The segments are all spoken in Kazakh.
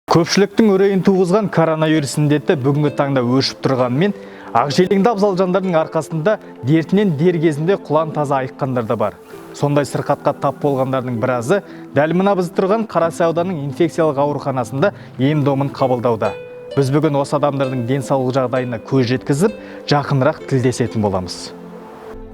Көпшіліктің үрейін туғызған коронавирус індеті бүгінгі таңда өршіп тұрғанымен, ақжелеңді абзал жандардың арқасында дертінен дер кезінде құлан таза айыққандар да бар. Сондай сырқатқа тап болғандардың біразы дәл мына біз тұрған Қарасай ауданының инфекциялық ауруханасында ем домын қабылдауда. Біз бүгін осы адамдардың денсаулық жағдайына көз жеткізіп, жақынырақ тілдесетін боламыз.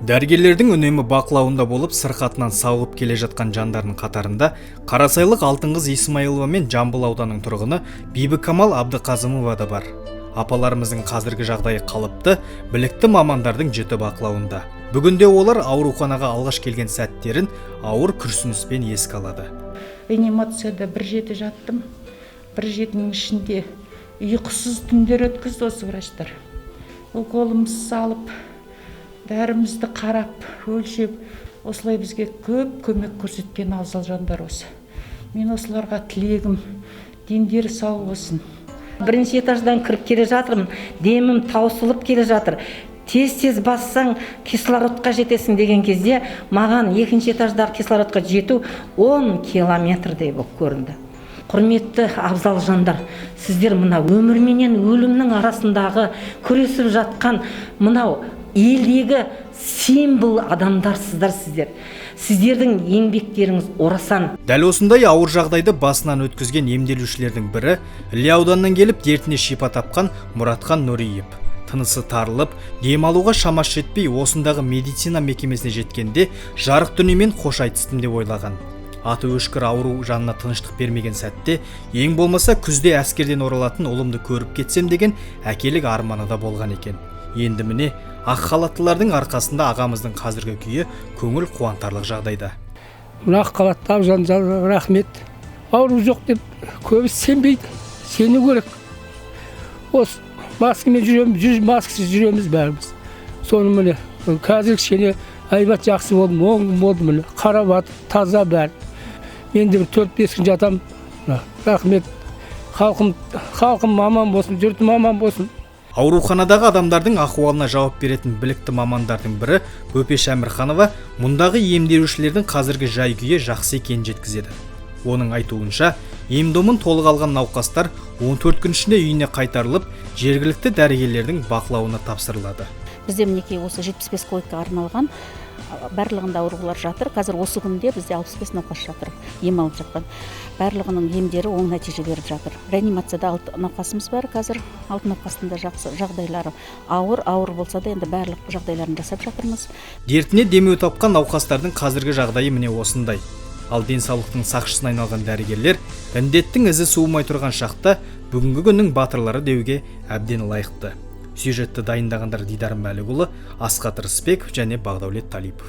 Дәрігерлердің үнемі бақылауында болып, сырқатынан сауығып келе жатқан жандардың қатарында қарасайлық Алтынқыз Исмаилова мен Жамбыл ауданының тұрғыны Бибікамал Абдықазымова да бар. Апаларымыздың қазіргі жағдайы қалыпты, білікті мамандардың жіті бақылауында. Бүгінде олар ауруханаға алғаш келген сәттерін ауыр күрсініспен еске алады. Реанимацияда бір жеті жаттым. Бір жетінің ішінде ұйқысыз түндер өткізді осы врачтар. Уколымызды салып, дәрімізді қарап, өлшеп, осылай бізге көп көмек көрсеткен абзал жандар осы. Мен осыларға тілегім: дендері сау болсын. Бірінші этаждан кіріп келе жатырмын, демім таусылып келе жатыр. Тез тез бассаң, кислородқа жетесің деген кезде, маған екінші этаждағы кислородқа жету 10 километрдей болып көрінді. Құрметті абзал жандар, сіздер мына өмір менен өлімнің арасындағы күресіп жатқан мынау елдегі символ адамдарсыздар. Сіздер, сіздердің еңбектеріңіз орасан. Дәл осындай ауыр жағдайды басынан өткізген емделушілердің бірі Іле ауданынан келіп, дертіне шипа тапқан Мұратхан Нұриев. Тынысы тарылып, дем алуға шамасы жетпей, осындағы медицина мекемесіне жеткенде жарық дүниемен қош айтыстым деп ойлаған. Аты өшкір ауру жанына тыныштық бермеген сәтте, ең болмаса күзде әскерден оралатын ұлымды көріп кетсем деген әкелік арманы да болған екен. Енді міне, ақ халаттылардың арқасында ағамыздың қазіргі күйі көңіл қуантарлық жағдайда. Мына ақ халатты абзалдарға рахмет. Ауру жоқ деп көбісі сенбейді, сену керек. Осы маскамен жүреміз, жүз маскасыз жүреміз бәріміз. Соны міне, қазір кішкене әйбат жақсы болдым, оң болды, міне, қарап жатыр, таза бәрі. Мен де бір 4-5 күн жатамын. Мына, рахмет, халқым, халқым аман болсын, жұртым аман болсын. Ауруханадағы адамдардың ахуалына жауап беретін білікті мамандардың бірі Бөпеш Әмірханова мұндағы емделушілердің қазіргі жай күйі жақсы екенін жеткізеді. Оның айтуынша, ем домын толық алған науқастар 14 күн ішінде үйіне қайтарылып, жергілікті дәрігерлердің бақылауына тапсырылады. Бізде, мінекей, осы 75 койкаға арналған, барлығында аурулар жатыр. Қазір осы күнде бізде 65 науқас жатыр ем алып жатқан. Барлығының емдері оң нәтиже беріп жатыр. Реанимацияда алты науқасымыз бар қазір. Алты науқастың да жақсы, жағдайлары ауыр, ауыр болса да, енді барлық жағдайларын жасап жатырмыз. Дертіне демеу тапқан науқастардың қазіргі жағдайы міне осындай. Ал денсаулықтың сақшысына айналған дәрігерлер індеттің ізі суымай тұрған шақта бүгінгі күннің батырлары деуге әбден лайықты. Сюжетті дайындағандар: Дидар Мәлікұлы, Асхат Рысбеков және Бағдәулет Талипов.